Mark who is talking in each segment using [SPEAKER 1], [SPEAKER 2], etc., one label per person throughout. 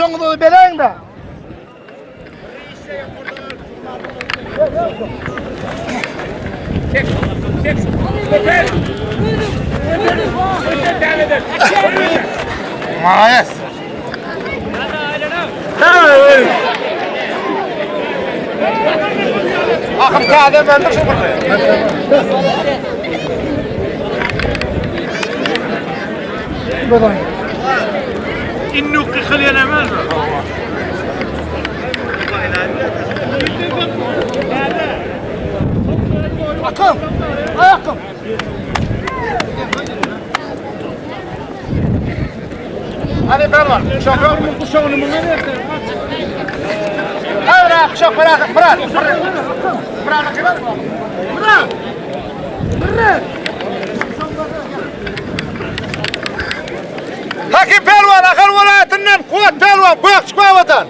[SPEAKER 1] Guşagyňyzy beräýiň-de.
[SPEAKER 2] Malades. Akym täze bende şu bir.
[SPEAKER 3] Innuki hylýan emez.
[SPEAKER 1] Akym! Ay akym!
[SPEAKER 2] Hadi ben var. Şaka.
[SPEAKER 3] Kuşağını mı verdi?
[SPEAKER 2] Hayır, kuşak bırak, bırak. Bırak, bırak.
[SPEAKER 1] Bırak! Bırak!
[SPEAKER 2] Hakim Pälwan, Ahal welaýatyndan Kuwat Pälwan, Gökçük babadan.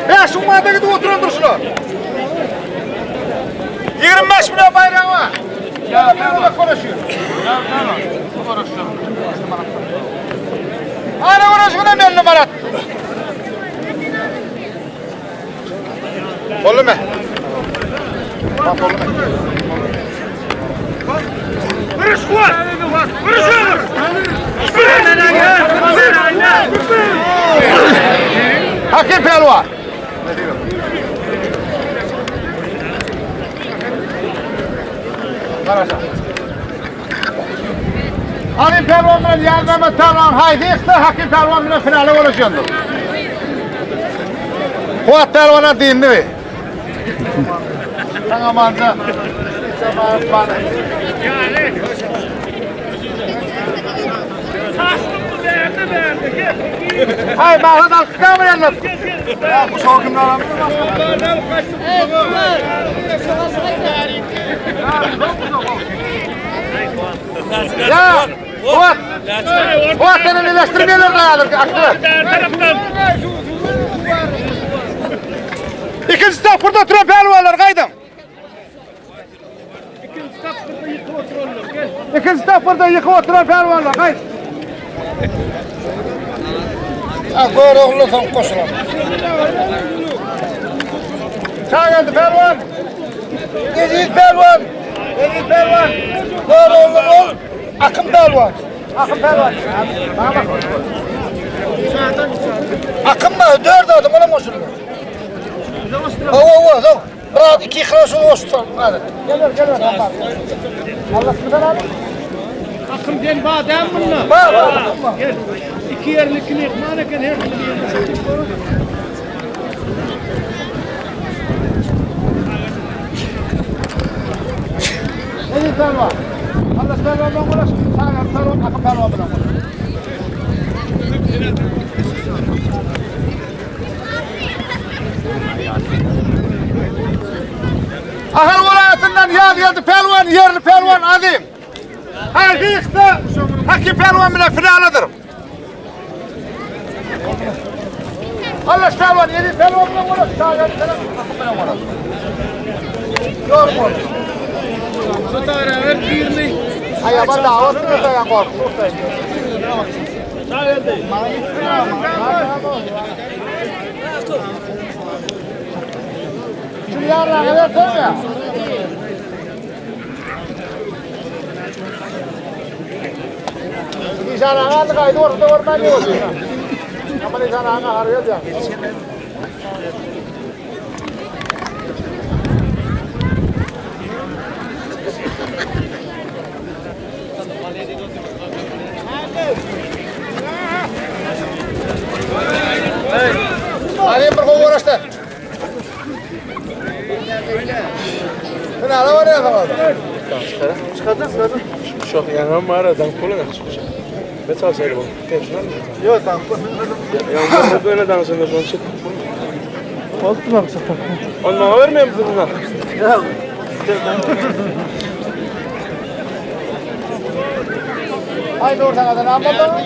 [SPEAKER 2] 5 manada gidip oturandyr şular. 25 milyon bayrağı var. Ya ben konuşuyor. Ana konuşuyor belli marat. Bollu mu? Bak bollu mu?
[SPEAKER 3] Vuruş kuvat! Vuruş
[SPEAKER 2] Hakim Pälwan. Hakim Pälwan bilen Ýazmehmet Pälwan haýsy ýyksa Hakim Pälwan bilen finale bolaşýandyr. Kuwat Pälwana diýindi. Saňa manca. Hay maňa da alkyşlar bilen. Ya bu şow kimler Ya Kuwat. Kuwat seni birleştirmeyeler lazım. Aklı. İkinci tapırda oturan pälwanlar gaýdyň. İkinci tapırda ýykyp oturan pälwanlar gaýt. Ha, Görogly soň goşulan. Çağ geldi pälwan.
[SPEAKER 1] Eziz pälwan!
[SPEAKER 2] Eziz pälwan.
[SPEAKER 1] Görogly ol! Akym pälwan!
[SPEAKER 2] Akym pälwan. Bana bak.
[SPEAKER 1] Akym mı? Dört adım ona goşuldu. Owa owa, soň bir at iki yıkylan şunu goşuldu. Hadi.
[SPEAKER 2] Gel gel gel. Allah sizden abi.
[SPEAKER 3] Akım den badem bunlar.
[SPEAKER 1] Bar bar. akım var.
[SPEAKER 3] Gel. İki yerli mehman eken her türlü.
[SPEAKER 2] Eziz pälwan. Allah pälwan bilen golaş. Çağ geldi pälwan, Akym pälwan bilen golaş. Ahal welaýatyndan ýaz geldi pälwan, ýerli pälwan Azim. Haýsy ýyksa, Hakim pälwan bilen finaladyr. Allah pälwan, Eziz pälwan bilen golaş, Çağ geldi pälwan, Hakim bilen golaş. Ýol bol.
[SPEAKER 3] Şu tarafa ver birini.
[SPEAKER 2] Aýaba dawat bilen gorkdu.
[SPEAKER 3] Sağ geldi.
[SPEAKER 2] Şu ýarraga bersene ya. Nişanaňa aldy gaýdy ortada görmän ýok. Ama nişanaňa harýar ýa. Hadi bir gowy uğraştı. Finala var ya falan.
[SPEAKER 4] Çok yanan var adam koluna çıkacak. Ne çalsaydı bu?
[SPEAKER 2] Yok tamam.
[SPEAKER 4] Ya böyle dansında son çık.
[SPEAKER 1] Oldu mu
[SPEAKER 4] Ondan vermiyor musun bundan?
[SPEAKER 2] Haydi oradan da ne yapalım?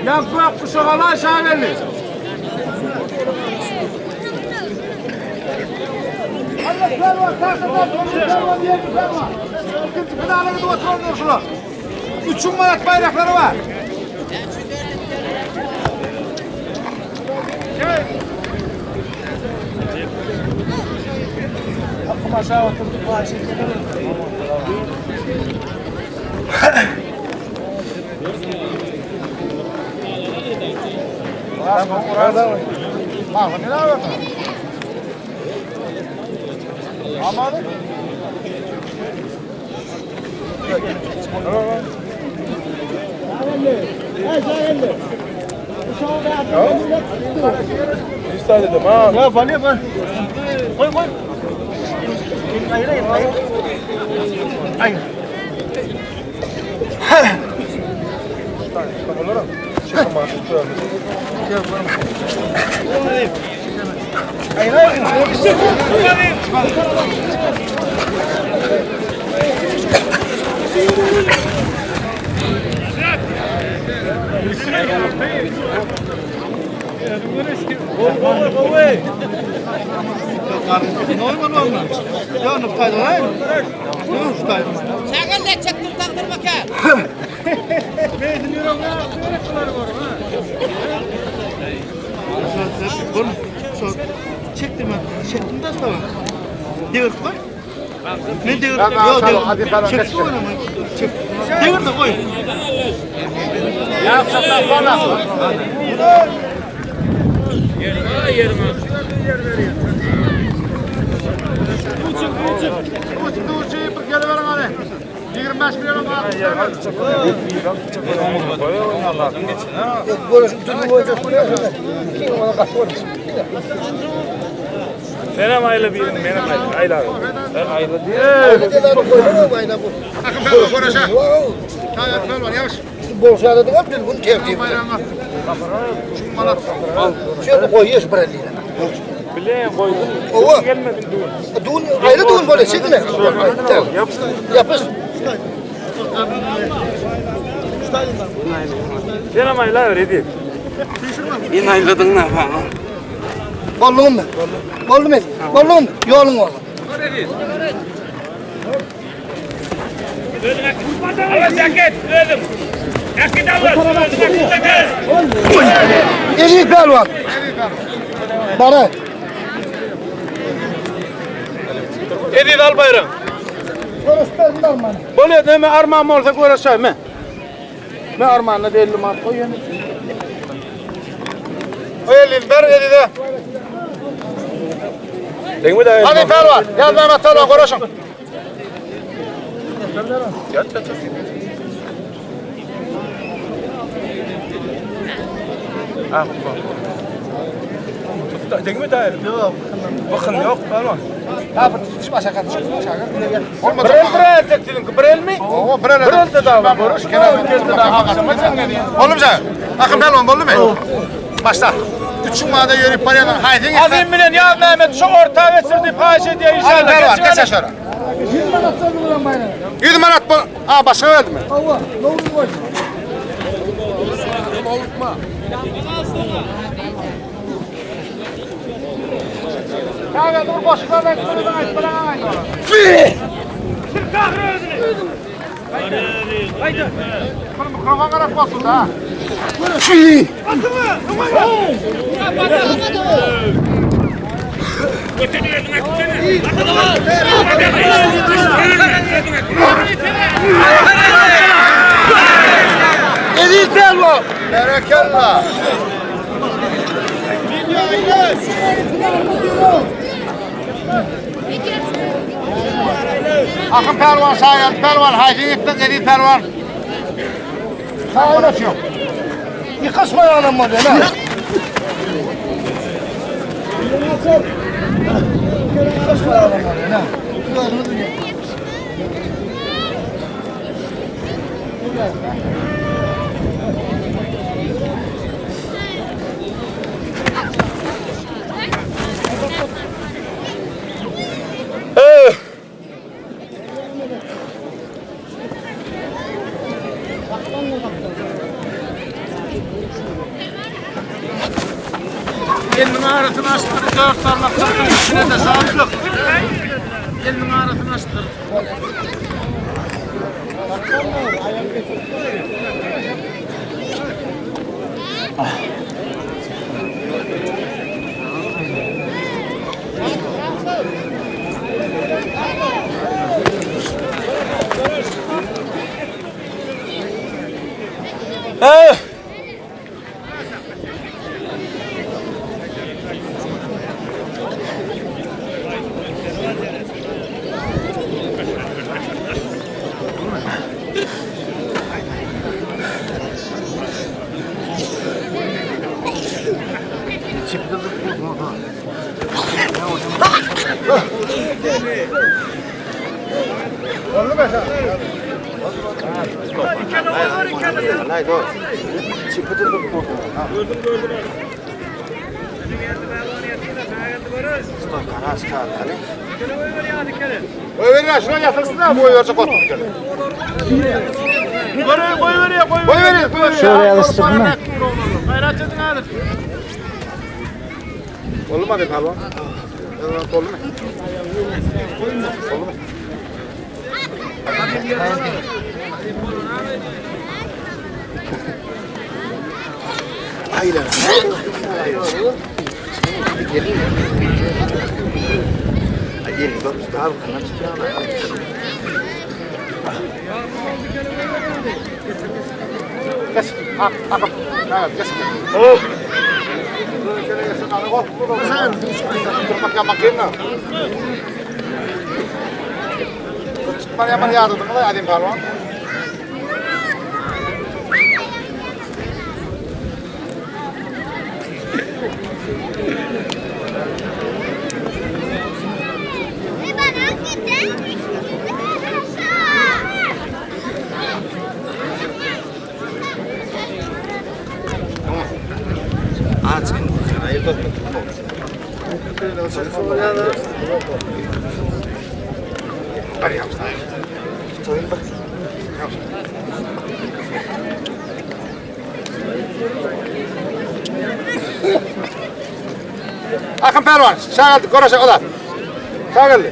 [SPEAKER 3] Ya kulak kuşak ala aşağı geldi.
[SPEAKER 2] Allah pälwan, takımdan pälwan, yerli pälwan. İkinci finale gidip oturanlar şular. Üçün manat bayrakları var.
[SPEAKER 4] Ha.
[SPEAKER 1] Ya bana bak. Koy koy. Hayır hayır hayır. Hayır. Hayır hayır.
[SPEAKER 5] Çakal çektim taktır bakayım.
[SPEAKER 1] Çektim ben. Çektim de sonra. Devir koy. Ne devir?
[SPEAKER 2] Ben
[SPEAKER 1] Yok
[SPEAKER 2] tamam, hadi
[SPEAKER 1] devir.
[SPEAKER 2] falan,
[SPEAKER 1] Çekti
[SPEAKER 2] geç.
[SPEAKER 1] onu ama. Çek. Devir de koy.
[SPEAKER 2] Uçtu bir geliveriň hany. 25 milyon var.
[SPEAKER 4] Senem ayla birin, menem ayla. Ayla abi. Sen ayla diye.
[SPEAKER 2] Akın pehlivan görüşe. Şahin pehlivan yavaş.
[SPEAKER 1] Şöyle koyuyoruz bir
[SPEAKER 4] Bilen koydum.
[SPEAKER 1] Ova.
[SPEAKER 4] Gelmedin düğün.
[SPEAKER 1] Düğün ayrı düğün böyle çekine. Yapış.
[SPEAKER 4] Senem ayla ver hadi.
[SPEAKER 1] Bollum mu? Bollum mu? Bollum mu? Yolun oğlum. Ezik pehlivan. Bana.
[SPEAKER 4] Edil al bayram. Bolýar näme arman bolsa görüşäý men. Men armanyna 50 manat goýýan.
[SPEAKER 2] Elin ber elide.
[SPEAKER 4] Deňmi de
[SPEAKER 2] Hadi pehlivan. Yaz Mehmet pehlivan görüşün.
[SPEAKER 4] Deňmi de Yok. Bakın yok pehlivan.
[SPEAKER 2] Olmadı.
[SPEAKER 4] Bir el bir el tek siziňki, bir el mi?
[SPEAKER 2] Oo, bir el.
[SPEAKER 4] Bir el de daha var. Görüş.
[SPEAKER 2] Bolum sen. Akın pehlivan boldu mu? Başla. Üçün mada yürüyüp barýan haýdyň.
[SPEAKER 4] Azim bilen ya Mehmet şu orta geçirdi paş ediyor
[SPEAKER 2] Hadi
[SPEAKER 4] inşallah.
[SPEAKER 2] pehlivan
[SPEAKER 4] Geç
[SPEAKER 2] geç aşağı. 100 manat bu. Ha başka verdi mi? Allah, ne olur koy. Dur boşuna ben Mikrofon karak bolsun da.
[SPEAKER 1] Ezik pehlivan.
[SPEAKER 2] Berekella. Akın pehlivan sağ pehlivan haydi yıktın dedi pehlivan.
[SPEAKER 1] Sağ olasın. Yıkasma anam var ya. Yıkasma anam var ya.
[SPEAKER 2] Elinin arasını açtır, dört parmak kırkın içine de sağlık. Elinin arasını açtır. Goýberýär, şuna ýatyrsyn ha, goýberjek oturyp gel.
[SPEAKER 4] Goýber, goýberýär, goýberýär.
[SPEAKER 2] Goýberýär, goýberýär.
[SPEAKER 6] Şöyle ýazyşdyrma.
[SPEAKER 4] Gaýrat ediň häzir.
[SPEAKER 2] Boldy mı pälwan? Boldy mı? Boldy mı? Geç. Ak, ak. Ha, geç. Oh. Durmak yapmak yerine. Tutman yaman yardımı da Adem pälwan. Akın pälwan, şagaldy, göreşe ola. Şagaldy.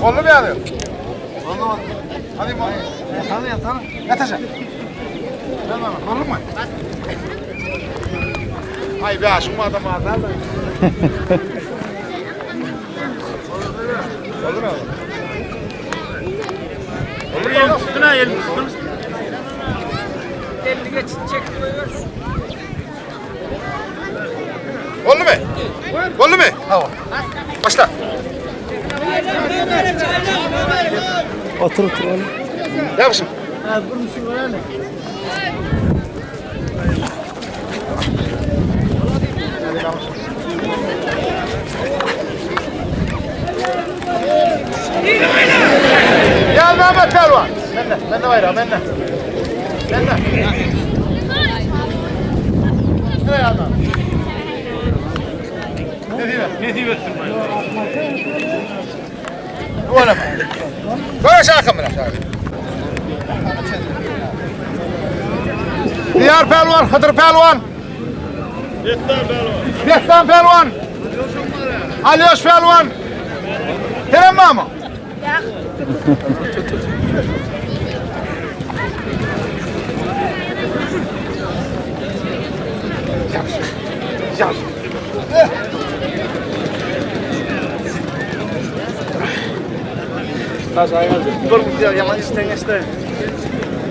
[SPEAKER 2] Boldy mı yani? Boldy mı? Hadi mı? Yatalım yatalım. Yatacağım. Tamam, boldy mı? Ay be şu adam adam. Boldy mı?
[SPEAKER 4] Elini tutun ha, elini tutun.
[SPEAKER 5] Elini geç, çek, goýber.
[SPEAKER 2] Boldy mı? Boldy mı? Başla.
[SPEAKER 6] Otur otur oğlum.
[SPEAKER 2] Yapışın. Gel Mehmet Pervan. Ben de, ben de bayrağı, ben de. Ben de. Nereye adam? Ne diyeyim?
[SPEAKER 4] Ne diýip etsin?
[SPEAKER 2] Böyle mi? Böyle şarkı mı? Diyar Pelvan, Hıdır Pelvan. Destan Pelvan. Alyoş Pelvan. Kerem var mı? Yaxşı. Yaxşı.
[SPEAKER 4] Dur, yalan isteňeşde.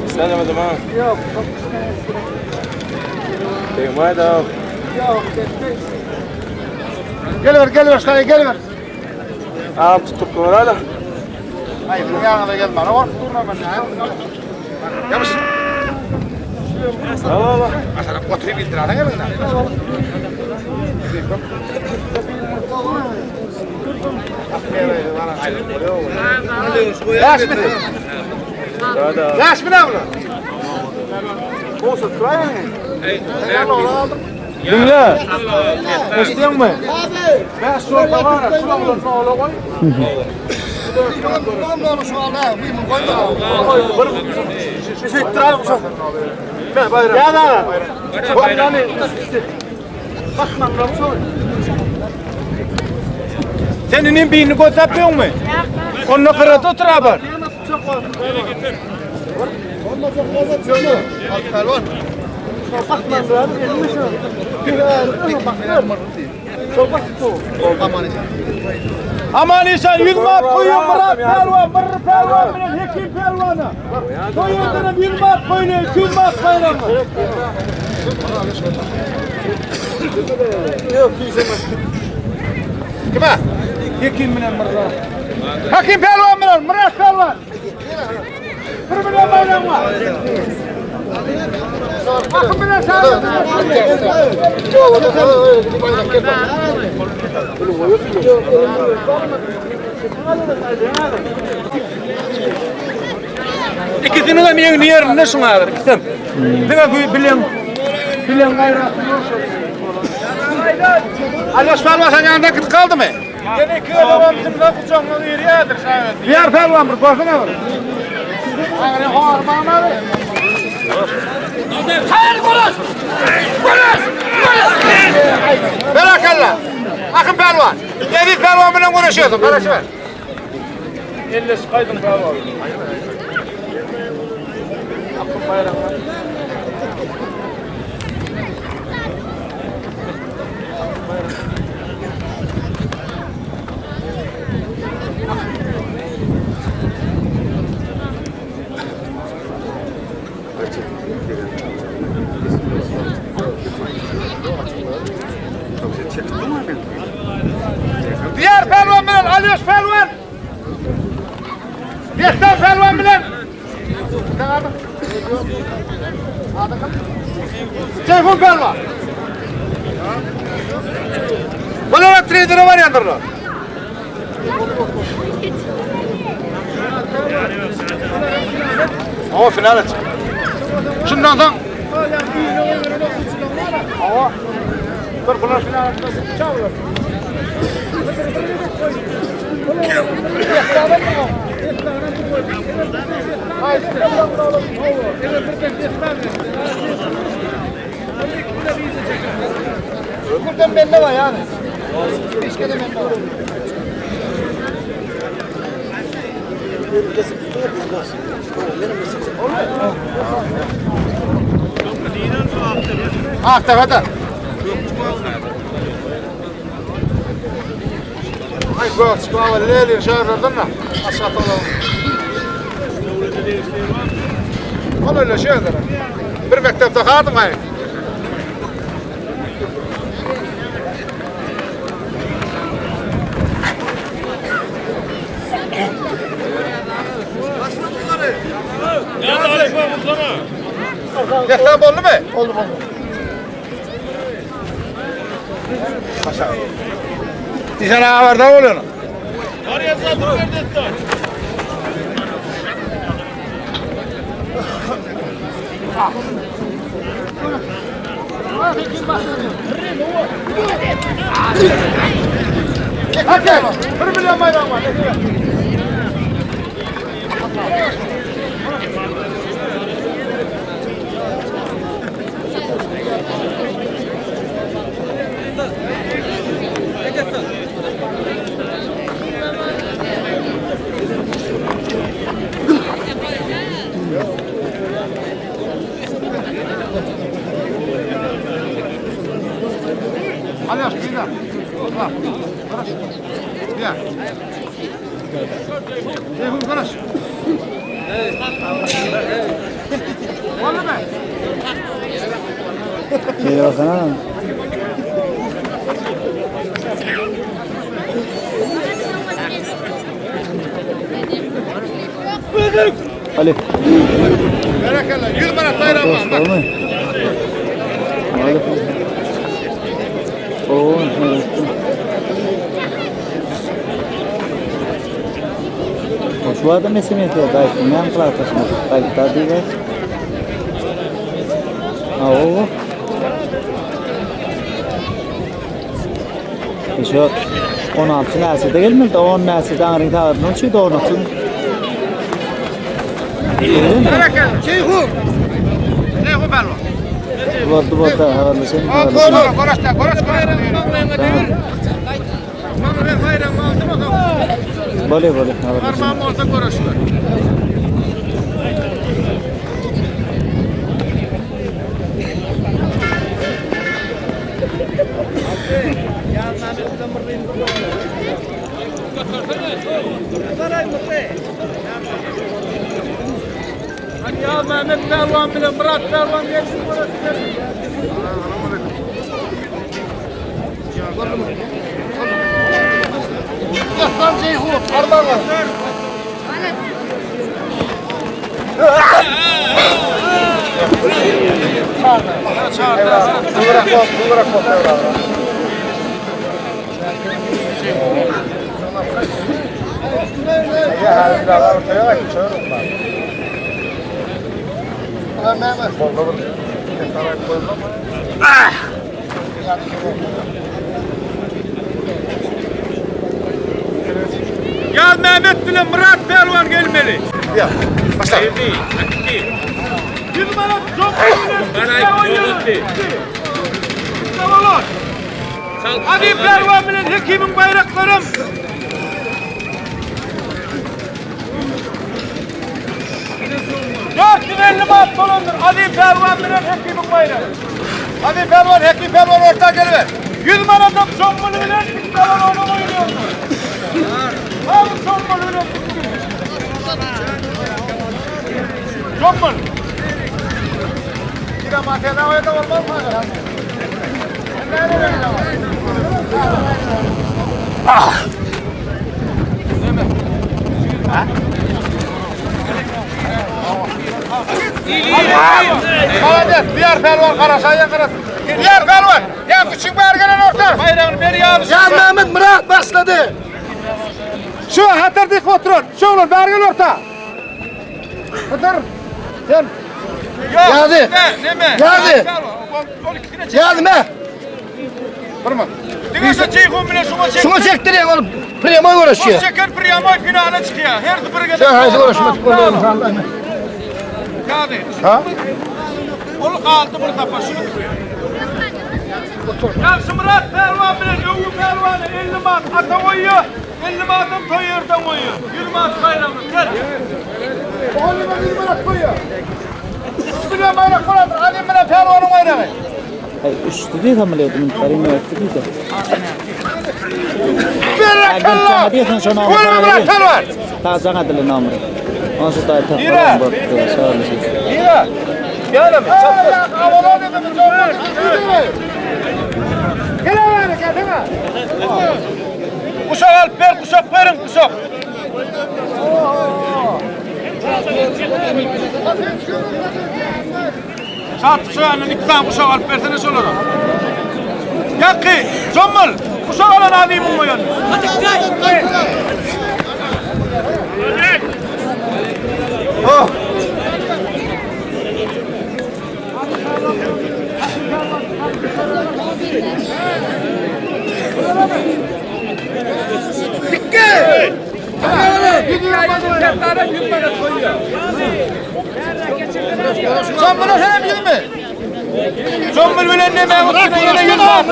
[SPEAKER 7] Istemedim ha. Yok. Degmay da.
[SPEAKER 2] Geliver, geliver, şuraya geliver.
[SPEAKER 7] Al tutup hala.
[SPEAKER 2] Hayır, bunun yanına da gelme. Ne var? Durma ben. Yapış.
[SPEAKER 7] Al al al.
[SPEAKER 2] Mesela oturup bildir, ana gelin. Yaş mı? Yaş mı ne bunu? Olsa turayın.
[SPEAKER 4] Diňle. Eşitýäňmi? Bäş şorta bar, şuna ulan ola goý. Ya da. Yani Sen inin birini gözläp ýoňmy? Onda gyrada otur abar. Aman işan 100 manat koyuyor Murat Pehlivan, Mırr Pehlivan bilen Hekim Pehlivan'a. Koyuyordan 100 manat koyuyor, 200 manat bayramı.
[SPEAKER 2] Kime?
[SPEAKER 4] Hekim bilen Mırra. Hekim Pehlivan bilen Murat Pehlivan. Bir bilen bayram var. Akın bilen sağ Ikisiniň hem ýeňini ýerinde şuň häzir ikisem. Diňe bu bilen bilen gaýraty ýok.
[SPEAKER 2] Alyaş Pehlivan sen yanında git kaldı mı?
[SPEAKER 4] Ýene iki adam kimde kucağına girýärdir şaýat. Diýer pälwan bir görsene bir.
[SPEAKER 2] Berekella. Akın Pehlivan. Eziz Pehlivan bilen görüşüyorsun. Karışma.
[SPEAKER 4] Elleşip gaýdyň pälwan. Akyn baýram.
[SPEAKER 2] Diğer Pehlivan bilen Alyaş Pehlivan. Destan Pehlivan bilen. Ceyhun Pehlivan. Bunlar trader'ı var yandırlar. O final et. Şundan soň Hawa. Dur bular final etmesin. Çağırlar.
[SPEAKER 1] Buradan bende var yani. Keşke de bende var.
[SPEAKER 2] Ah tepede. Ay gök çıkma leli şehirlerden de aşağı atalım. Ol öyle şeydir. Bir mektepte kaldım ay. Destan oldu mu?
[SPEAKER 1] Oldu oldu.
[SPEAKER 2] Dişen ağalarda oluyor. Hadi. 1 milyon bayram var. Alyaş bir daha. Bak. Karış. Bir. Ceyhun karış. Oldu mu?
[SPEAKER 6] Şeýle baksana. Ali.
[SPEAKER 2] Berekella. 100 manat bayram var. Bak.
[SPEAKER 6] Olmuyor. Ali. Oo, evet. Şu adam mesemiyeti dayı. Ne anlatıyorsun? Dayı da değil. Aa, Şu 16 näsede gelmedi. 10 näsede aňryň sagadyny uçuýdy, 16.
[SPEAKER 2] Berekella. Ceyhun. Ceyhun Pehlivan.
[SPEAKER 6] Boldy boldy, habarlaşayım.
[SPEAKER 2] Konuş, konuş, konuş, konuş.
[SPEAKER 6] Bolýar, bolýar.
[SPEAKER 2] Arman bolsa görüşler.
[SPEAKER 4] Ya Mehmet Pehlivan bilen Murat Pehlivan gelsin burası.
[SPEAKER 1] Yaslan Ceyhun, arman var.
[SPEAKER 4] Ya Mehmet bilen Murat Pehlivan gelmeli.
[SPEAKER 2] Ya. Başla.
[SPEAKER 4] Bir manat çok Hadi Pehlivan bilen Hekim'in bayraklarım. 450 manat dolandır. Ali Pehlivan bilen Hekim'in bayrağı.
[SPEAKER 2] Hadi Pervan, Hekim Pervan orta geliver.
[SPEAKER 4] 100 manata Çombulu bilen Diktalar onu oynuyordu. Abi Çombulu bilen Çombul.
[SPEAKER 2] Kira matena oya da olmaz mı? Hadi diğer pervan Karaşay'a karas. Diğer pervan. Ya küçük bir gelen orta.
[SPEAKER 4] Bayrağını beri yağlı.
[SPEAKER 1] Ya Mehmet Murat başladı.
[SPEAKER 2] Şu hatır dik oturun. Şu olur bergel orta. Hatır. Sen.
[SPEAKER 1] Geldi.
[SPEAKER 4] Ne, ne mi?
[SPEAKER 1] Geldi. Geldi mi?
[SPEAKER 2] Durma.
[SPEAKER 4] Diňe Ceyhun bilen şuna çek.
[SPEAKER 1] Şunu çektireyim oğlum. Prema uğraşıyor.
[SPEAKER 4] Çeker Priyamay finale çıkıyor. Her bir gezek.
[SPEAKER 1] Sen haydi uğraşma.
[SPEAKER 4] Yani.
[SPEAKER 2] Ha?
[SPEAKER 4] Onu kaldı bir tapar. Şunu Yaxşı Murat Pehlivan bilen Öwü Pehlivanı 50 manat ata koyuyor. 50 manatın toy yerden koyuyor. 100 manat bayramı. Gel.
[SPEAKER 2] Oğlum bir bırak koyuyor. 3 milyon bayrak faladır. Hadi bile pervanın bayrağı.
[SPEAKER 6] Ay üçtü diýip hamle etdim. Karim ötdi diýdi.
[SPEAKER 2] Berekella.
[SPEAKER 6] Diýsen şonu
[SPEAKER 2] Buyurun bırak pervan.
[SPEAKER 6] Ta jaňa dili nomeri. Onsa da
[SPEAKER 4] Yürü.
[SPEAKER 6] tapmadan bolupdy. Şöyle şey.
[SPEAKER 4] Yine. Gel mi? Kuşak alıp ver, kuşak verin, kuşak. Saat kuşağının iki tane kuşak alıp versene şolara. Yakı, Commul, kuşak alan adayım olmayan.
[SPEAKER 2] Sen bunu sen mi mi?
[SPEAKER 4] Commul bilen ne ben yine 100 manat.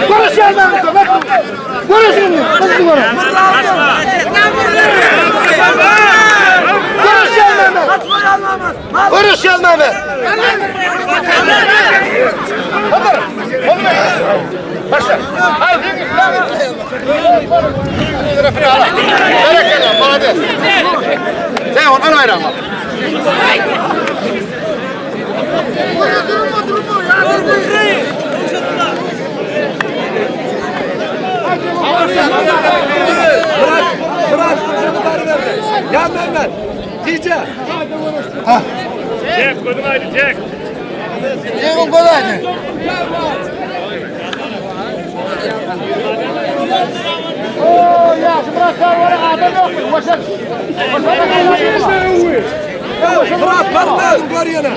[SPEAKER 1] Konuş ya Mehmet. Konuş şimdi. Konuş bana. Konuş ya Mehmet. Konuş ya Mehmet.
[SPEAKER 2] Başla. Haydi. Berekella, bana de. Sen onu al bayrağını.
[SPEAKER 7] Ya Mehmet. Diyece.
[SPEAKER 1] Ceyhun kolaydı.
[SPEAKER 7] Murat bak lazım gör yana.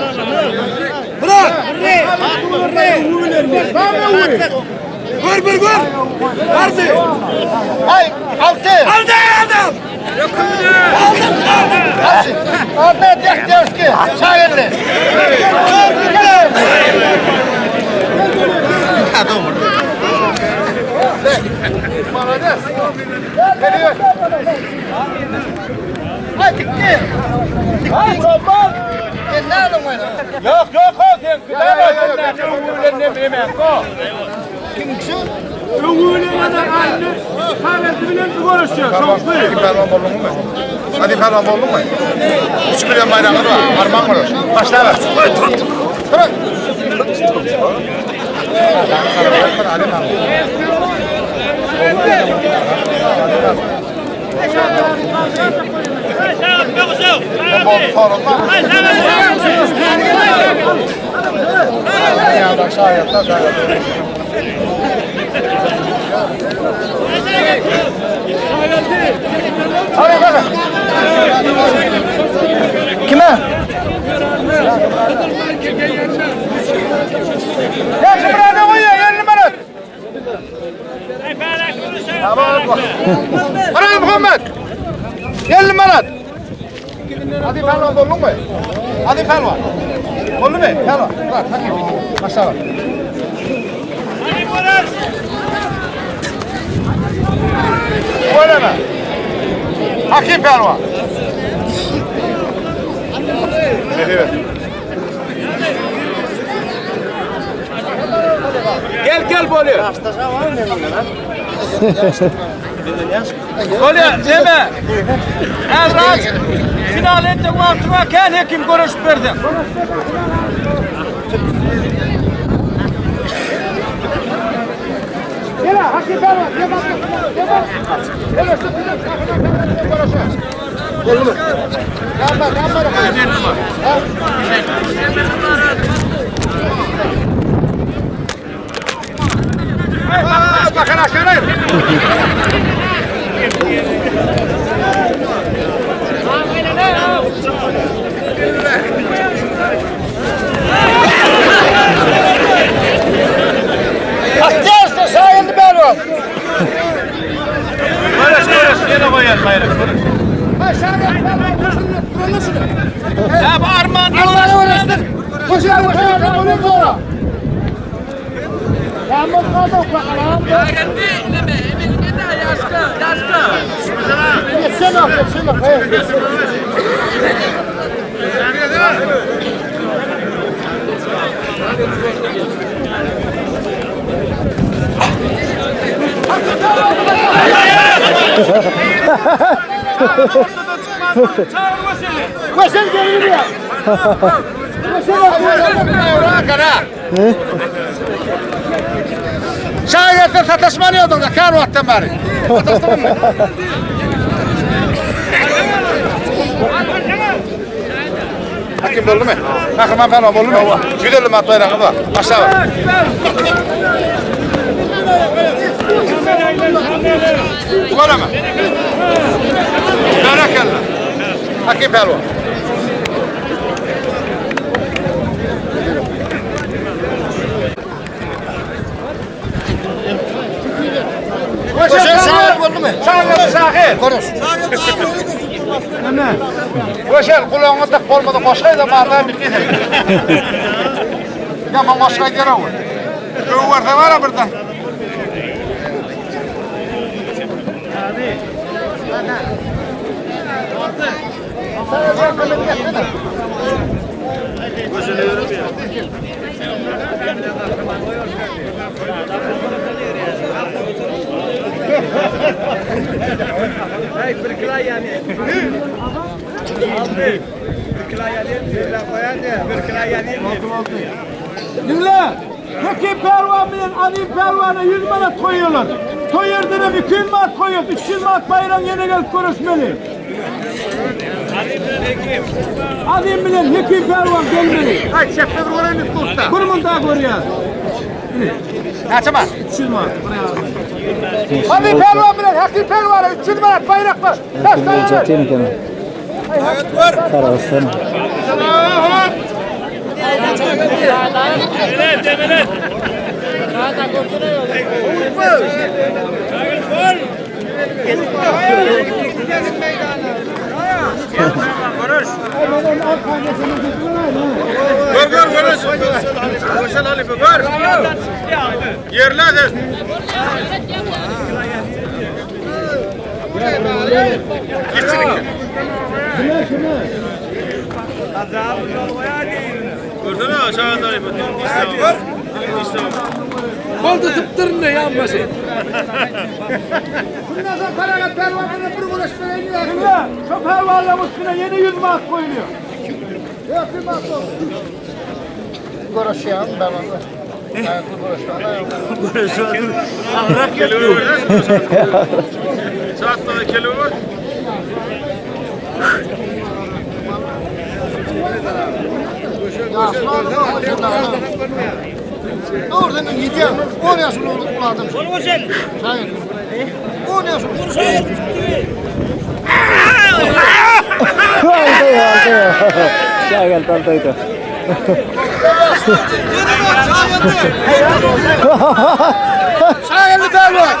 [SPEAKER 7] Murat. Vur vur vur. Vardı.
[SPEAKER 1] Hay altı.
[SPEAKER 7] Aldı adam.
[SPEAKER 1] Ahmet Ýahýawski, Şageldi. Ay dikti.
[SPEAKER 4] Ay Salman.
[SPEAKER 1] Sen ne aldın bana?
[SPEAKER 4] Yok yok o sen kıdama sen öwülen ne bilemem ko.
[SPEAKER 1] Kim şu?
[SPEAKER 4] Öwülen adam aynı kahvesi bilen bir görüşüyor. Çok
[SPEAKER 2] Hadi pehlivan boldun mu? Hadi pehlivan boldun mu? 3 milyon bayrağın var. Arman var. Başla ver. Bırak.
[SPEAKER 1] Kime?
[SPEAKER 2] Ya şimdi ne koyuyor? 50 manat. Hadi Muhammed. 50 manat. Hadi pehlivan boldun mu? Hadi pehlivan. Boldu mu? Pehlivan. Bak, hakim. Başla bak. Öyle mi? Hakim pehlivan. Evet.
[SPEAKER 4] Gel gel bolya. Bolya deme. Evrak final ettik wagtyňa kän hekim görüşüp berdi.
[SPEAKER 2] Bakın aşağıya.
[SPEAKER 1] Ahtiyarsa Şageldi Pehlivan.
[SPEAKER 4] Görüş görüş yine koyar bayrak görüş. Ya bu armağan
[SPEAKER 1] Allah'ını uğraştır.
[SPEAKER 4] Koşar koşar koşar.
[SPEAKER 1] Yetsene, yetsene. Hayır.
[SPEAKER 4] Koşar gelir ya.
[SPEAKER 2] Şayetler sataşmanıyordun da kan vaktten beri. Sataştın mı? Hakim boldu mu? Kahraman pehlivan boldu mu? 150 manat bayrağımız var. Başla bak. Var mı? Berekella. Hakim pehlivan.
[SPEAKER 1] Koşan sağ oldu mu?
[SPEAKER 2] Şahit şahit.
[SPEAKER 1] Konuş.
[SPEAKER 2] Koşar kulağına tak olmadı koşaydı marda bitti. Ya ben koşaydı yere vur. Överse var ya birden.
[SPEAKER 4] Dinle. Hekim Pervan bilen Alim Pervan'a 100 manat koyuyorlar. Toy yerden 200 manat koyuyor. 300 manat bayram yine gelip görüşmeli. Alim bilen Hekim Pervan gelmeli.
[SPEAKER 2] Ay şefte bir orayı usta.
[SPEAKER 4] Bir mun daha görüyor.
[SPEAKER 2] Kaçma.
[SPEAKER 4] 300 manat.
[SPEAKER 2] Hadi pehlivan bilen Hakim pehlivan 300 manat bayrak var. Taş
[SPEAKER 6] Boljak eken. Taraftan.
[SPEAKER 2] Gör gör görüş. Görüşen Ali gör. Yerler de. Görsene aşağıda Ali.
[SPEAKER 7] Boldy tıptırın ne yanması.
[SPEAKER 4] Bundan sonra Karagat Pervan'la bir güreş vereyim ya. Şu pervanla üstüne yeni 100 manat koyuluyor.
[SPEAKER 1] Yok bir bak oldu. Görüşýän ben onu. Görüşýän.
[SPEAKER 2] Saatler kelime var.
[SPEAKER 1] Doğrudan gideceğim. 10 yaşında olduk bu adam. Hayır. 10 yaşında.
[SPEAKER 6] Aldaýar, aldaýar. Şageldi aldaýdy.
[SPEAKER 2] Şageldi pehlivan.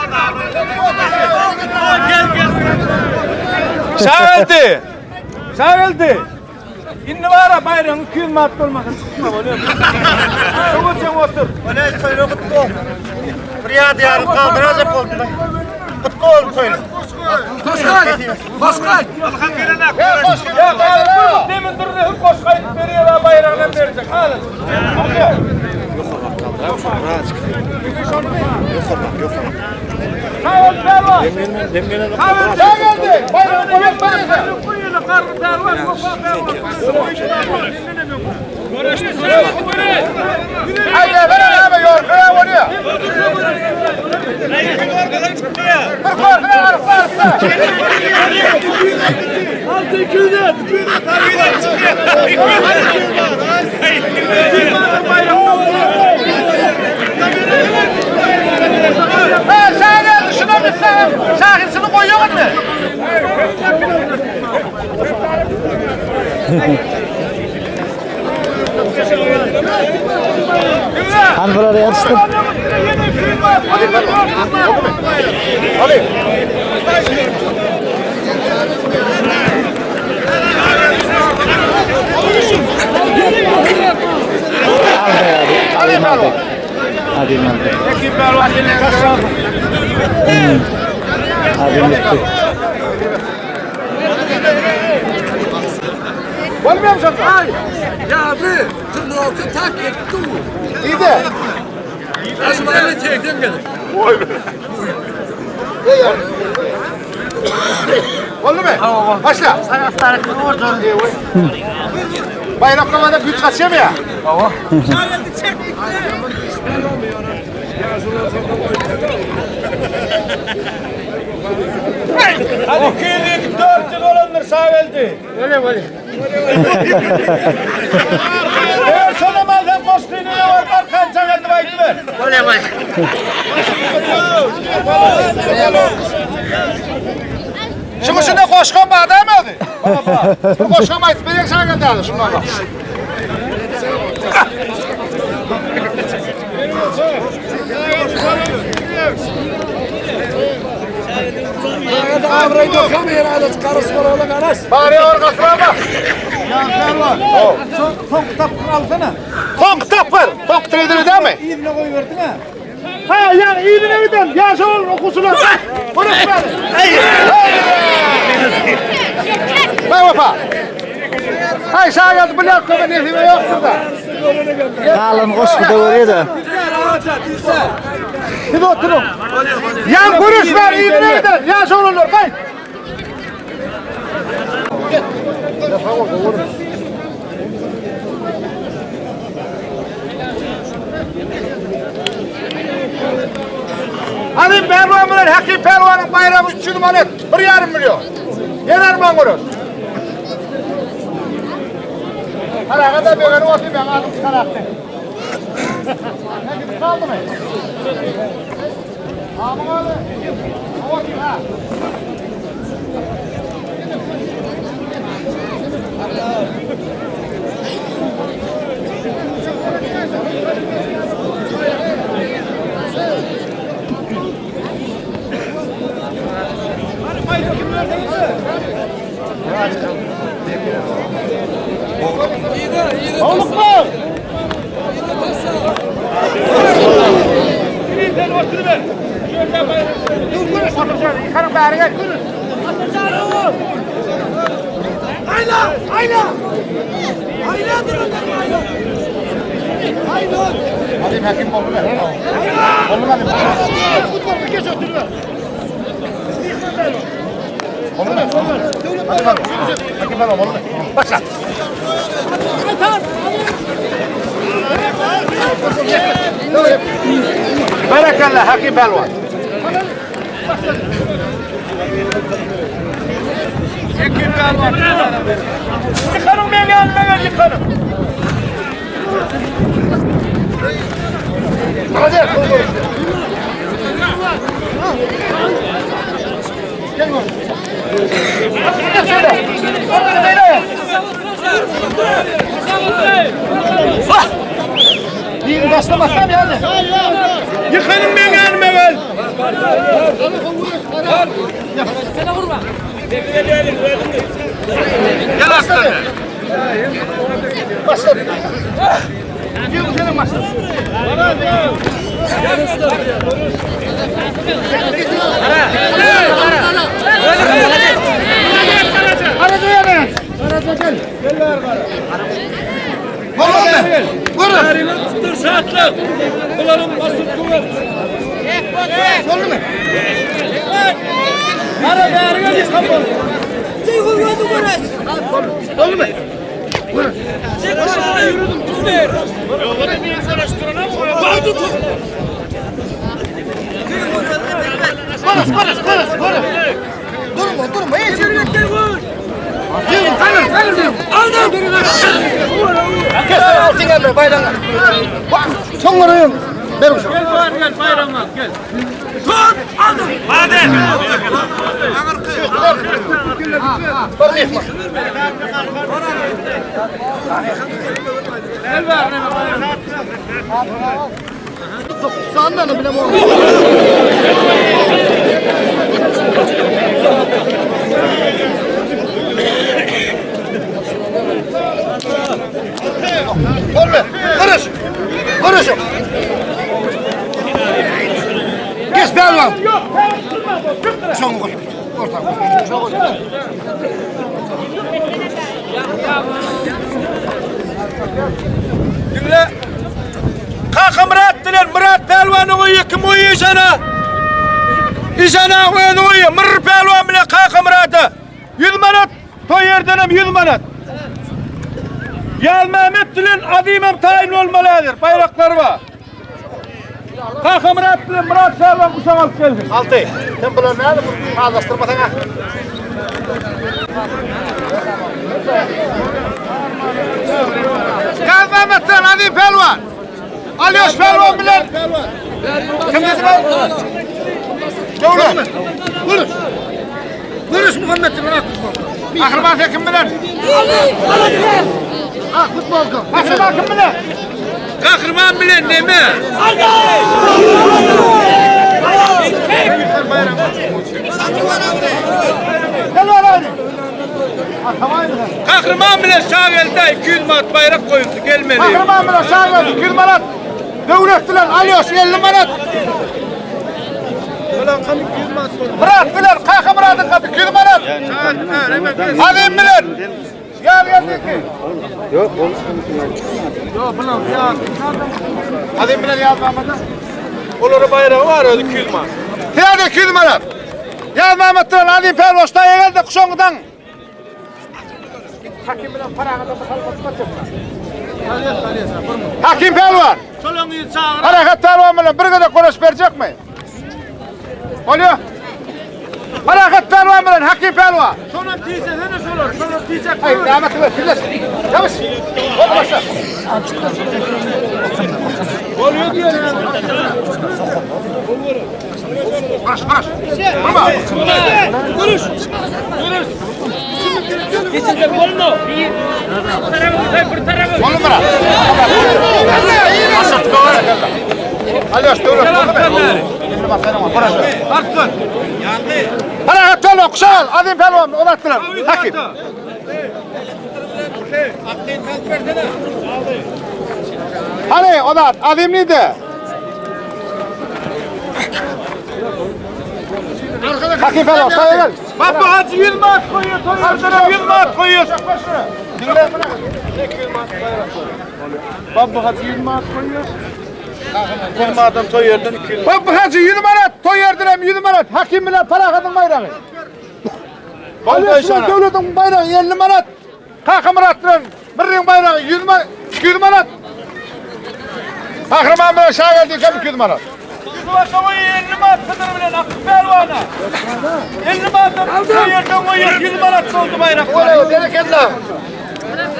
[SPEAKER 2] Şageldi.
[SPEAKER 4] Şageldi. Indi bara baýragyň 200 manat bolmasa tutma bolýar. Şoňa sen otur.
[SPEAKER 1] Öyle söyle kutlu oldu. Bir yağdı yarım kaldıracak oldu. Kutlu oldu söyle.
[SPEAKER 7] Koşkay.
[SPEAKER 4] Ya galyp demin durdu hep koş gaýdyp berýär ha baýragyny berjek. Hadi. Şageldi pervan.
[SPEAKER 2] Şageldi. Bayrağı koyup berse. Haydi ver abi yorkaya vuruyor. Bir korkuna var var. Ha Şageldi şuna bir sen şahisini koyuyor mu?
[SPEAKER 6] Han bular ýaryşdy. Aldaýar, aldaýar. Adim aldy. Adim gitti.
[SPEAKER 2] Olmuyor musun?
[SPEAKER 7] Ya abi tırnağını tak etti.
[SPEAKER 2] İyi de.
[SPEAKER 7] Azmayla tekten gelir.
[SPEAKER 2] Oldu mu? Başla. Bayrak havada güç kaçıyor mu ya?
[SPEAKER 4] Hadi 200 400 olanlar Şageldi.
[SPEAKER 1] Öyle böyle.
[SPEAKER 4] Eğer sana maldan koşkuyunu ne var arkan Şageldi baydı ver.
[SPEAKER 1] Öyle böyle.
[SPEAKER 2] Şimdi şuna koşkan var değil mi abi? Baba. Bu koşkan var. Bir sana gönderdi. Şuna bak.
[SPEAKER 7] Avrayı dokamıyor adet karısı var oğlu karıs.
[SPEAKER 2] Bari orgasına bak.
[SPEAKER 4] Son, son kitap alsana.
[SPEAKER 2] Son kitap var. Son kitabı değil mi?
[SPEAKER 4] İzine koyuverdin ha. Ha yani iyine giden yaş olur okusunlar.
[SPEAKER 2] Bırak beni. Bak baba. Hay sağa geldi. Bu ne kadar nefime yoktur da.
[SPEAKER 6] Galan goşgy da görýär.
[SPEAKER 2] Siz oturun. Yan kuruş ver. İyine giden. Yaş olurlar. Kay. Hadi Pervan bilen Hakim Pervan'ın bayramı 300 manet. Bir yarım milyon. Yener ben kuruş. Hadi kadar bir ben oturayım ben adım çıkaraktı. Ne gidip kaldı mı? Aman abi. Oturayım ha.
[SPEAKER 4] Howlukma.
[SPEAKER 2] Yıkarım bari gel.
[SPEAKER 7] Ayla! Ayla! Ayla durun! Ayla!
[SPEAKER 2] Hadi hakim oldu be. Oldu mu?
[SPEAKER 1] Geç otur.
[SPEAKER 2] Oldu mu? Hadi bakalım. Hakim oldu mu? Başla. Berekallah Hakim Pelvan.
[SPEAKER 4] Yıkanın beni yanına gel yıkanın.
[SPEAKER 1] Hadi. Gel şöyle. Otur böyle. Bir başlamasam yani.
[SPEAKER 4] Yıkanın beni yanıma gel.
[SPEAKER 2] Gel aslanım.
[SPEAKER 1] Başladı.
[SPEAKER 2] Gel senin başla.
[SPEAKER 3] Tuttur saatler. Bunların basın kuvvet.
[SPEAKER 4] Kara beri gel yıkan bunu.
[SPEAKER 1] Konuş konuş konuş konuş. Durma durma. Hiç yürü. Yürü kalır kalır. Kes altın gelme bayrağına. Bak sonlarıyım. Ver uşağım.
[SPEAKER 4] Gel var gel bayramlar gel.
[SPEAKER 1] Bak mehman.
[SPEAKER 4] Gel var ne bayramlar.
[SPEAKER 1] Sandalye bile mi? Olma. Konuş. Konuş. Geç be lan.
[SPEAKER 4] Yok sen durma bu. Çık lira.
[SPEAKER 1] Son koy. Orta koy. Son koy.
[SPEAKER 4] Dinle. Kaka Murat diler Murat Pehlivan'ı oyu kim oyu sana? İşana oyunu oyu. Mır Pehlivan bile Kaka Murat'ı. 100 manat. Toy yerdenem 100 manat. Yal Mehmet dilen adimem tayin olmalıdır. Bayrakları var. Kaka Murat dilen Murat Pehlivan kuşak alıp geldi.
[SPEAKER 2] Altı. Sen bunları nerede bu ağlaştırmasan ha? Gel Mehmet'ten Ali Pelvan. Alyoş Pelvan bilen. Kim dedi ben? Doğru.
[SPEAKER 1] Konuş. Konuş Muhammed Bırak.
[SPEAKER 2] Ahırman kim bilen?
[SPEAKER 1] Ah futbol.
[SPEAKER 2] Ahırman kim bilen?
[SPEAKER 4] Kahraman bilen ne mi?
[SPEAKER 2] Gel var hadi.
[SPEAKER 4] Kahraman bile sağ elde 200 manat bayrak koyuldu gelmedi.
[SPEAKER 2] Kahraman bilen sağ geldi. 200 manat. Devlet bilen Alyoş 50 manat. Murat bilen Kaka Murat'ın kapı 200 manat. Azim bilen. Gel geldi ki. Yok Azim bilen yaz Mehmet'e.
[SPEAKER 4] Onlara bayrağı var öyle 200 manat.
[SPEAKER 2] Tiyade 200 manat. Yaz Mehmet bilen Azim Pervoş'ta geldi kuşongudan. Hakim bilen parağında Hakim Pelvan.
[SPEAKER 4] Şolun çağır.
[SPEAKER 2] Harakat Pelvan bilen bir kadar konuş verecek mi? Oluyor. Harakat Pelvan bilen Hakim Pelvan.
[SPEAKER 4] Şolun tiyse ne şolur? Şolun tiyse
[SPEAKER 2] Hayır, Mehmet Bey, Firdevs. Yavaş. Hadi başla.
[SPEAKER 4] Oluyor diyor ya.
[SPEAKER 2] Konuş, konuş. Vurma. On numara. Alyoş, doğru.
[SPEAKER 4] Arttır.
[SPEAKER 2] Harakat Pelvan, kuşağal. Azim Pelvan, onu attılar. Hakim. o zat, Azim nide? Hakim pehliwan, saýa gel.
[SPEAKER 4] Baba Hacı 100 manat koyuyor. Toy yerden 100 manat koyuyor.
[SPEAKER 2] Dinle.
[SPEAKER 4] Baba Hacı 100 manat koyuyor. 20 adam toy yerden 200
[SPEAKER 2] Baba Hacı 100 manat, toy yerden hem 100 manat. Hakim bilen Parahat'ın bayrağı.
[SPEAKER 4] Vallahi
[SPEAKER 2] Alıyorsun
[SPEAKER 4] sana.
[SPEAKER 2] devletin bayrağı 50 manat. Kakamırat bilen Mırrın bayrağı 100 manat, 200 manat. Kahraman bilen Şah geldi 200 manat.
[SPEAKER 4] Yusuf koyuyor 50 manat sınır bilen Akif Pervana. 50 manat toy yerden koyuyor 100 manat oldu bayrak.
[SPEAKER 1] Oley berekella.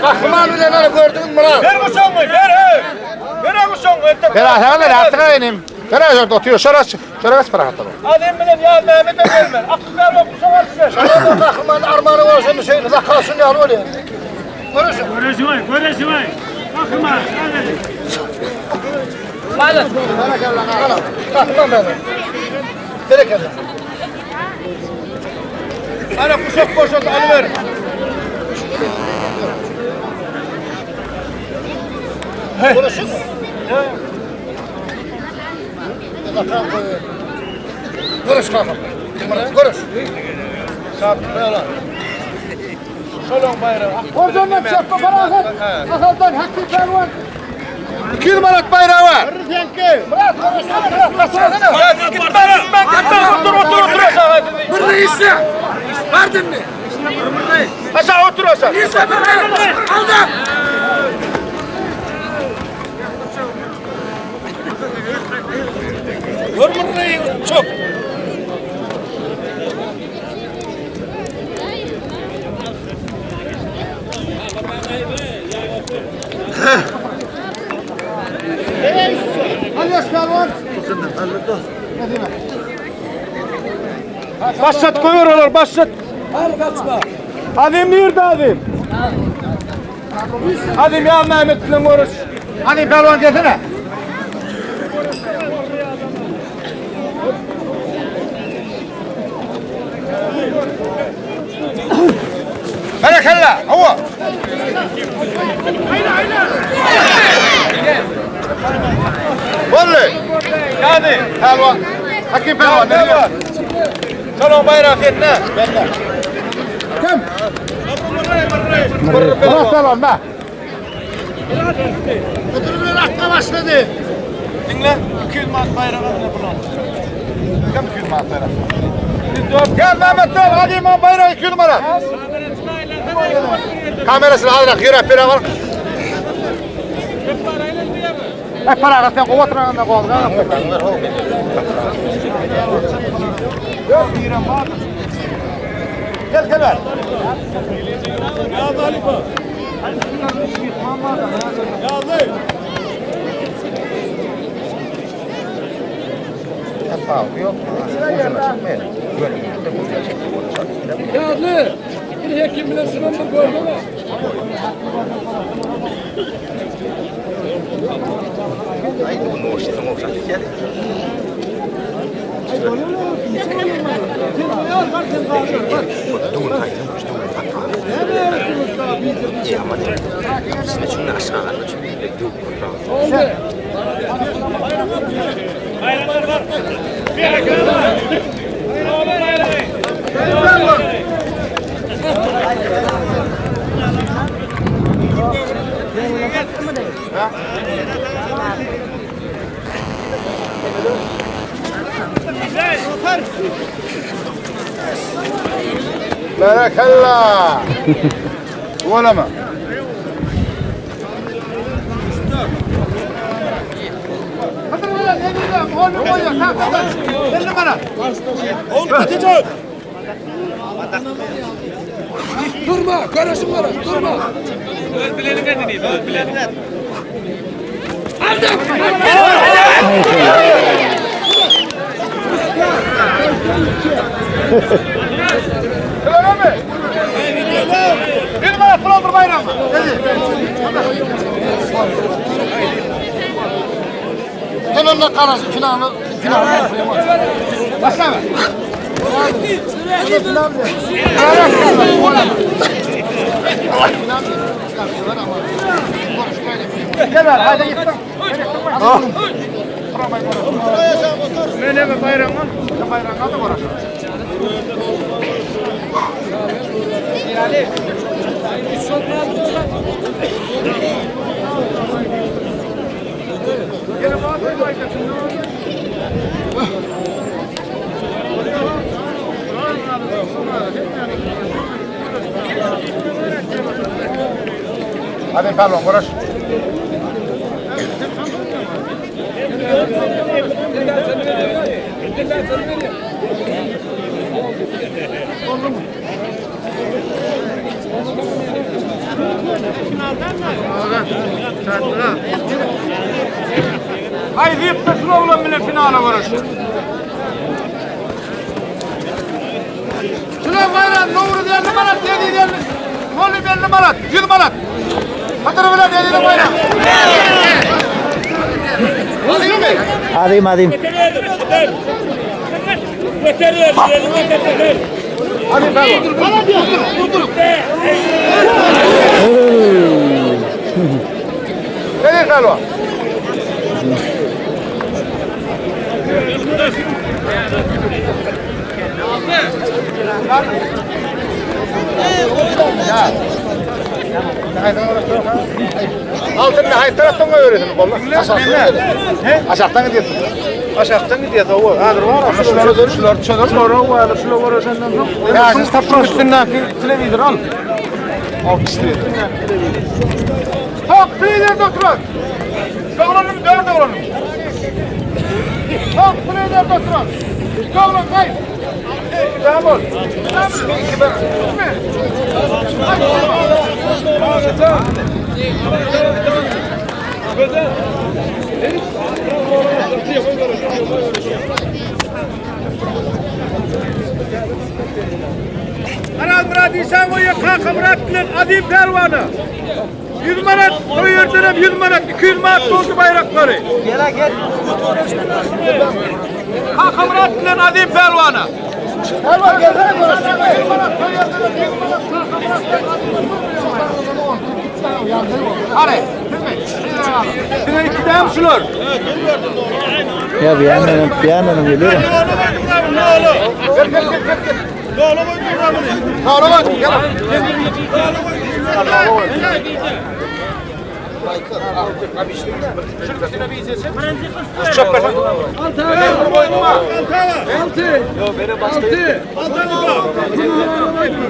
[SPEAKER 1] Kahraman bilen ana gördün Murat.
[SPEAKER 4] Ver kuşağını ver he. Ver kuşağını.
[SPEAKER 2] Ferah ver artık inim. Ferah şurada oturuyor. Şöyle şöyle kaç para katalım.
[SPEAKER 4] Adem bilen ya Mehmet'e verme. Akif Pervana kuşağı alsın.
[SPEAKER 1] Kahraman armağanı var şunu söyle. La kalsın ya oluyor. Görürsün. Görürsün. Kahraman benim. Berekella.
[SPEAKER 4] Ana kuşak boşalt alıver.
[SPEAKER 1] Konuşun mu? Görüş kanka. Görüş.
[SPEAKER 4] Şolon bayrağı.
[SPEAKER 2] Oradan çarpma Ferah. Ahaldan Hakkı Pehlivan. 200 manat bayrağı var.
[SPEAKER 1] Murat konuşsana. Murat konuşsana.
[SPEAKER 4] Ya gitme gitme gitme otur otur otur aşağı.
[SPEAKER 7] Bir reisi. Verdin mi?
[SPEAKER 4] Aşağı otur aşağı.
[SPEAKER 7] İsa bir Aldım.
[SPEAKER 4] Görmürreyi çok.
[SPEAKER 2] Alıyorsun Pehlivan.
[SPEAKER 4] Başlat koyuyorlar başlat. Adim nerede adim? Adim ya Mehmet ile konuş.
[SPEAKER 2] Hani pehlivan gelsene. Berekella, hava. Vallahi.
[SPEAKER 4] Yani.
[SPEAKER 2] Pehlivan. Hakim pehlivan. Ne diyor?
[SPEAKER 4] Şalom bayrak etne.
[SPEAKER 2] Kim? Murat pehlivan be.
[SPEAKER 1] Otur bilen atma başladı.
[SPEAKER 4] Dinle. 200 manat bayrak adına bulan.
[SPEAKER 2] Kim 200 manat bayrağı? Gel Mehmet Dön, hadi İmam bayrağı 200 numara. Kamerasını alarak yürü, bir var. E para sen kuvvet rağında kov. Gel gel ver.
[SPEAKER 7] Yağlı. Bir hekim bile sınavda gördü mü?
[SPEAKER 2] Berekella. Öyle mi?
[SPEAKER 7] Durma. Görüşüm var. Durma.
[SPEAKER 2] Öyle mi? Bir bana pul aldır bayramı.
[SPEAKER 1] Gel onunla karası finalı. Finalı.
[SPEAKER 2] Başla mı? Gel ver, haydi gittim.
[SPEAKER 4] Men eme baýragyň, baýragyň da görüşür.
[SPEAKER 2] Hadi pardon, görüş.
[SPEAKER 4] Haydi ýykda şul oglan bilen finala görüşür.
[SPEAKER 2] Şuna bayram, Nowruz 50 manat, 750, Molim 50 manat, 100 manat. Hatır bilen 7 bayram.
[SPEAKER 6] Azim azim.
[SPEAKER 2] Hadi pardon. Nereye pardon? Altın ne? Hayır taraftan koyuyorsun. Aşağıdan gidiyorsun.
[SPEAKER 4] Aşakdan gidýär o. Häzir bar. Şular şular çözer sonra o häzir şular görüşenden soň.
[SPEAKER 2] Ya siz tapşyň
[SPEAKER 4] üstündäki telewizor al.
[SPEAKER 2] Alkışlıyor. Hop, lider oturan. Doğranım, dört doğranım. Hop, lider oturan. Doğran, kay. Tamam ol. İki ben.
[SPEAKER 4] Aral Murat İsa goýa Kaka Murat bilen Azim Pälwana. 100 manat toý ýerdenem 100 manat 200 manat boldy baýraklary. Gel gel. Kaka Murat bilen Azim Pälwana.
[SPEAKER 1] Pälwan gelsene görüşsün.
[SPEAKER 4] Hadi. Diňe iki däm şular.
[SPEAKER 6] Ya bir yandan bir yandan geliyor.
[SPEAKER 2] Gel gel gel gel. gel. Doğru koydum. Gel.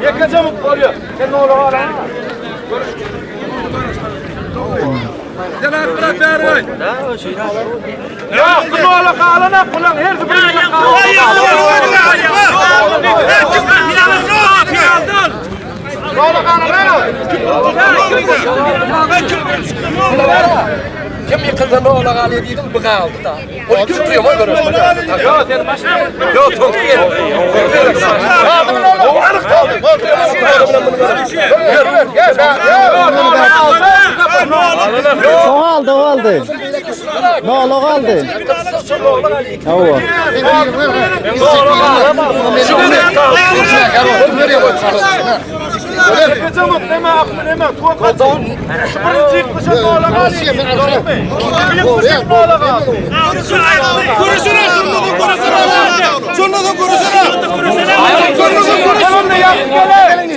[SPEAKER 4] Ýeke jamyk bolýar. Sen ne ola ara? Ya bu ola galana bulan her bir
[SPEAKER 7] Kim yıkıldı ne ola galya dedim bu kaldı da. O kim tutuyor o görüşme.
[SPEAKER 4] Yo sen başla.
[SPEAKER 7] Yo çok iyi.
[SPEAKER 6] O aldı o aldı. Ne o aldı. Hawa.
[SPEAKER 4] Ýeke jamyk neme akmy neme tuwa Şu birinji ýyklyşa ola galya. Ýyklyşa ola galya. Gel onu yap gel.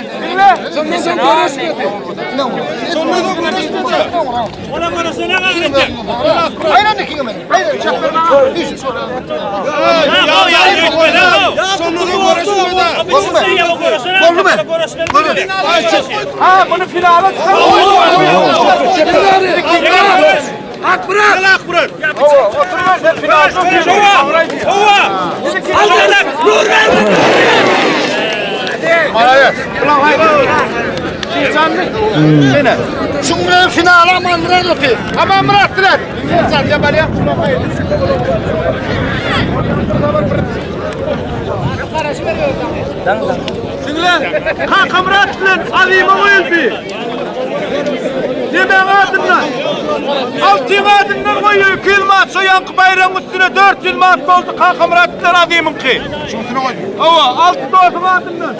[SPEAKER 4] Dinle.
[SPEAKER 1] Ayran iki men. Ayran çakır. Boldu mu?
[SPEAKER 4] Ha bunu finale çıkar. Oturma sen finale
[SPEAKER 2] Sene.
[SPEAKER 1] Şun bilen finale aman Murat öpeyim.
[SPEAKER 2] Aman Murat diler. Sen yabalya.
[SPEAKER 4] Dinle. Kaka Murat bilen Azim'e goýuldy. Demek adından. Altyn adından goýuyor 200 manat şu ýanky baýragyň üstüne 400 manat boldy Kaka Murat bilen Azim'iňki.
[SPEAKER 2] Şunsuna koy.
[SPEAKER 4] Hawa, altı dostuň adından.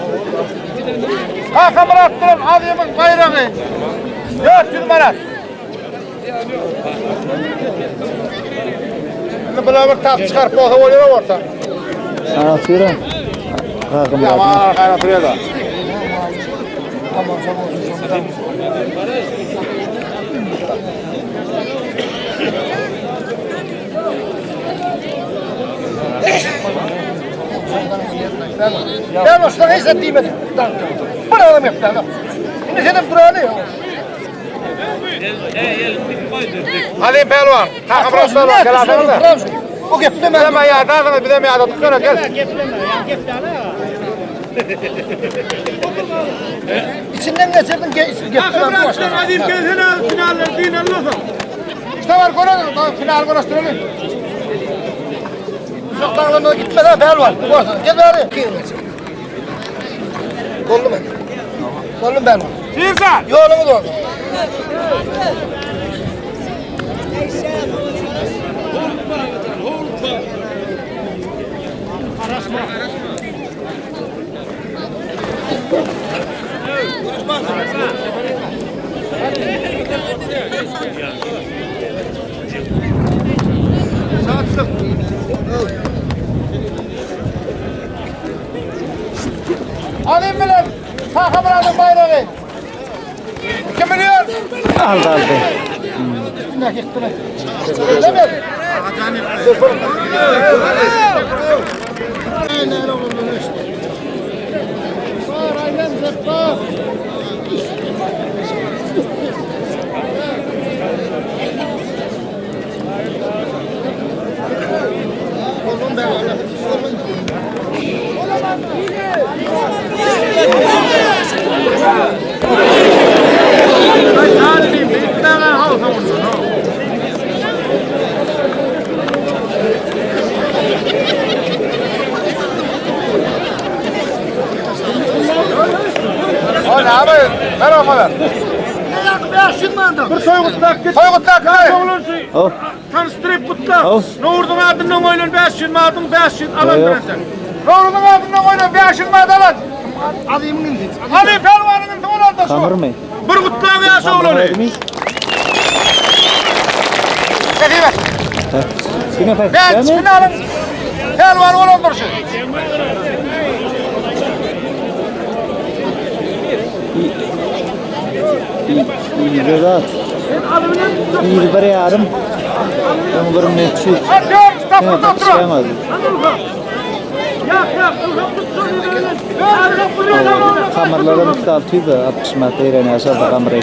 [SPEAKER 2] Kaka Murat bilen Azim'in bayrağı. 400 manat. Indi bular bir tap çykaryp bolsa bolýar orta.
[SPEAKER 6] Ana süre. Kakam
[SPEAKER 2] Yaman arkana duruyor da.
[SPEAKER 1] Ben osuna hiç diýmedim. Bir adam yaptı adam. Şimdi senin duranı yok.
[SPEAKER 2] Ali Pelvan. Kakam Murat Pelvan. Gel aferin de.
[SPEAKER 1] O gepleme.
[SPEAKER 2] Bize mi yağda, bize mi yağda tutsana gel.
[SPEAKER 1] İçinden geçirdin gepleme.
[SPEAKER 4] Azim gelsene finaller din Allah'ım.
[SPEAKER 2] İşte var görelim. Final görüştürelim.
[SPEAKER 1] Çok dağlanma gitme lan bel var. Gel bari. Bollu mu? Bollu mu bel var?
[SPEAKER 4] Sirsa.
[SPEAKER 1] Yolumu doğru.
[SPEAKER 2] Alayım bilen. Kakam Murat'ın bayrağı. Kim biliyor?
[SPEAKER 6] Aldı aldı.
[SPEAKER 2] O ne abi? Ver ama ver.
[SPEAKER 4] Bir soygutlak git.
[SPEAKER 2] Soygutlak git.
[SPEAKER 6] Oh.
[SPEAKER 4] Tanıştırıp kutla.
[SPEAKER 6] Oh.
[SPEAKER 4] Nurdun adından oylan 500 madın 500 alan
[SPEAKER 6] Yok.
[SPEAKER 4] sen.
[SPEAKER 2] Nur'un adından oyna. 500 madalan. Ali Pelvan'ın doğru da şu.
[SPEAKER 6] Kamır mı?
[SPEAKER 4] Bir kutla ya
[SPEAKER 6] Kamır
[SPEAKER 4] oğlanı.
[SPEAKER 6] mı?
[SPEAKER 2] Çekeyim bak.
[SPEAKER 6] Yine pek
[SPEAKER 2] Ben
[SPEAKER 6] mi?
[SPEAKER 2] finalin Pelvan olandır şu.
[SPEAKER 6] İyi zat. İyi bir yarım. Ben bir meçhul.
[SPEAKER 2] Hadi diyorum.
[SPEAKER 6] Yine
[SPEAKER 2] Tapırda
[SPEAKER 6] pek
[SPEAKER 2] oturun.
[SPEAKER 6] çıkamadı. Kamerlara miktar tüy be 60 mat eýren ýaşar kamyry.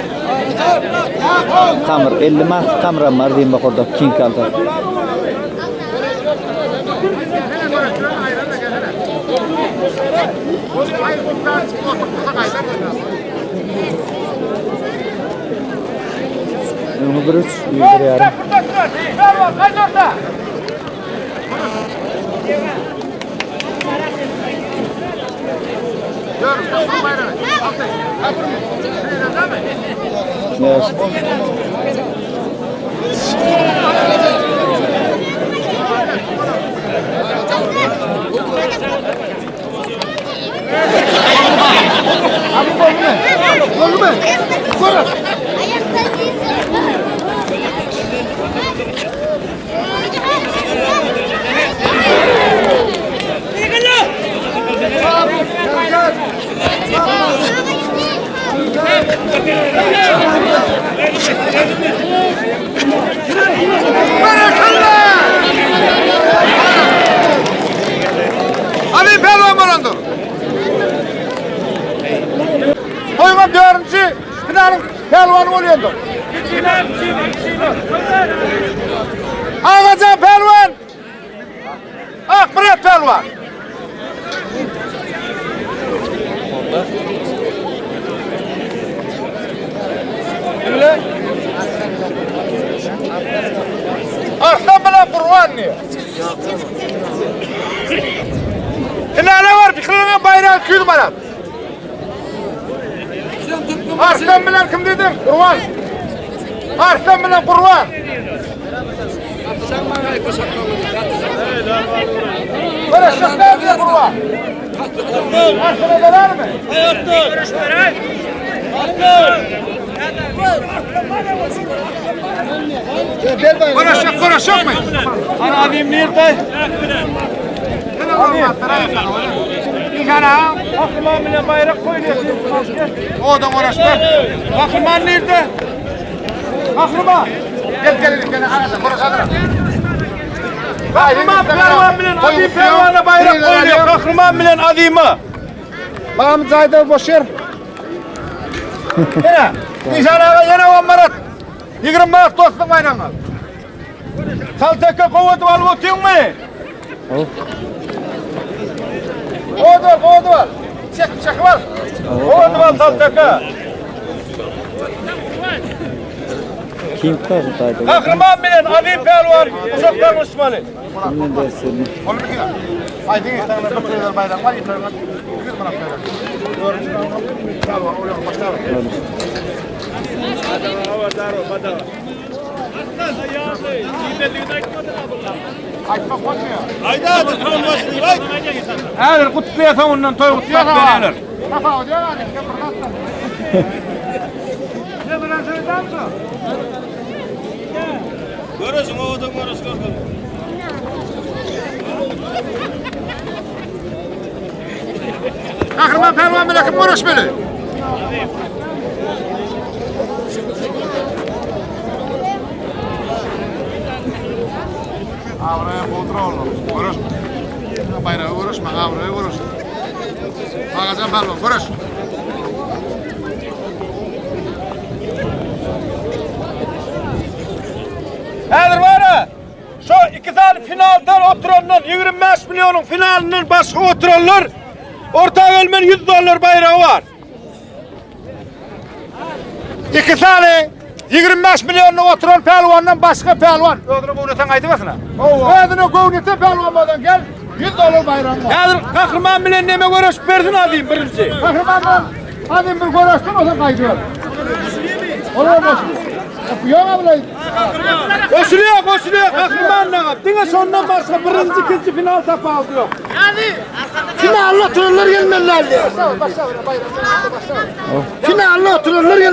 [SPEAKER 6] Kamyr 50 mat kamyram bar diýim bak orada king aldı. Öňü bir üç, iyi bir yarım.
[SPEAKER 2] Tapırda oturun. Pelvan kaç orta?
[SPEAKER 6] Yes.
[SPEAKER 2] Ali Pelvan olandır. Toygan dördüncü finalin pelvanı oluyordu. Ağacan pelvan. Akbret pelvan. Arslan bilen kurban diyor. Finale var, bir bayrağı 200 manat. Arslan bilen kim dedim? Kurban. Arslan bilen kurban. Böyle şıklar diye kurban. Arslan'a verer mi? Görüşek, görüşek mi?
[SPEAKER 4] Ana Azim nirde? Kahraman bilen bayrak koyuyor.
[SPEAKER 2] Odan uğraşma.
[SPEAKER 4] Kahraman nerede? Kahraman.
[SPEAKER 2] Gel gel gel arada konuşalım.
[SPEAKER 4] Kahraman Pervan bilen Azim Pervan'a bayrak koyuyor. Kahraman bilen Azim'e.
[SPEAKER 2] Bağım zayda boş yer.
[SPEAKER 4] Yine. Nişan ağa yine 10 manat. 20 manat dostum bayrağına. Saltaka kuvvet alıp oturuyor mu? Kuvvet var, kuvvet var.
[SPEAKER 2] Çek çek var.
[SPEAKER 4] Kuvvet var Saltaka.
[SPEAKER 6] Kim tutar taýda?
[SPEAKER 4] Kahraman bilen Azim Pervan uzaktan uçmalı.
[SPEAKER 6] Kimden dersin?
[SPEAKER 2] Olur mu ki? Aydın sana bir şeyler bayrak var. 100 manat bayrak. Dördüncü Tamam, oraya başlayalım. Aytmak bolmuyor.
[SPEAKER 4] Häzir gutlaýasan ondan toý gutlap bererler.
[SPEAKER 2] Kafa ödüyor hadi. Kahraman Pervan bile kim görüşmeli? Avraya kontrol. Görüş. Bayrağı görüşme, avraya görüş. Ağacan Pervan görüş.
[SPEAKER 4] Häzir bara şu iki sany finaldan oturanlar 25 milyonyň finalyndan başga oturanlar orta gelmen 100 dollar bayrağı var.
[SPEAKER 2] İki tane 25 milyonluk oturan pehlivandan başka pehlivan. Özüne göwneten aýdybasyna. Özüne göwneten pehlivandan gel 100 dolar bayram var.
[SPEAKER 4] Häzir Kahraman bilen neme görüş bersin alayım birinci.
[SPEAKER 2] Kahramandan hadi bir görüştün o zaman aýdyber. Olur mu? Yok abla.
[SPEAKER 4] Goşuluyor, goşuluyor Kahraman naga. Diňe şondan başga birinci, ikinci final tapaldy yok.
[SPEAKER 1] Finalda oturanlar gelmeliler. Finalda oturanlar gelmeli.